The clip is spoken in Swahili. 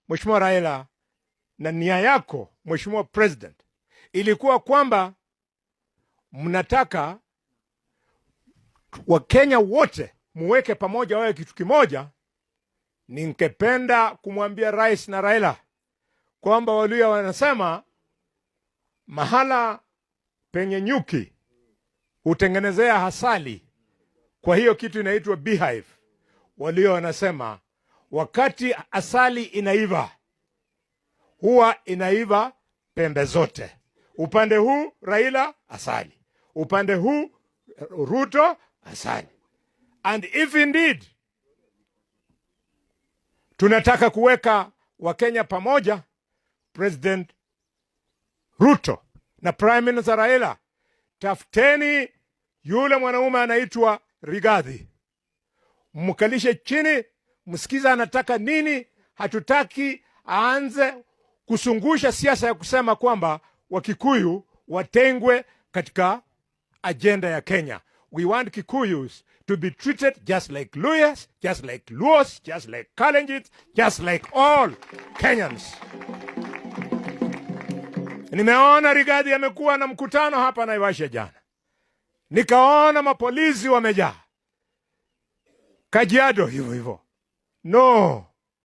Mheshimiwa Raila, na nia yako, Mheshimiwa President, ilikuwa kwamba mnataka Wakenya wote muweke pamoja wawe kitu kimoja, ningependa kumwambia rais na Raila kwamba Waluhya wanasema mahala penye nyuki hutengenezea asali. Kwa hiyo kitu inaitwa beehive. Waluhya wanasema wakati asali inaiva huwa inaiva pembe zote. Upande huu Raila asali, upande huu Ruto asali. And if indeed tunataka kuweka Wakenya pamoja, President Ruto na Prime Minister Raila, tafuteni yule mwanaume anaitwa Rigathi, mkalishe chini, msikiza anataka nini. Hatutaki aanze kuzungusha siasa ya kusema kwamba Wakikuyu watengwe katika agenda ya Kenya. We want Kikuyus to be treated just like Luhyas, just like Luos, just like Kalenjins, just like all Kenyans. Nimeona Rigathi amekuwa na mkutano hapa Naivasha jana, nikaona mapolisi wamejaa. Kajiado hivyo hivyo. No,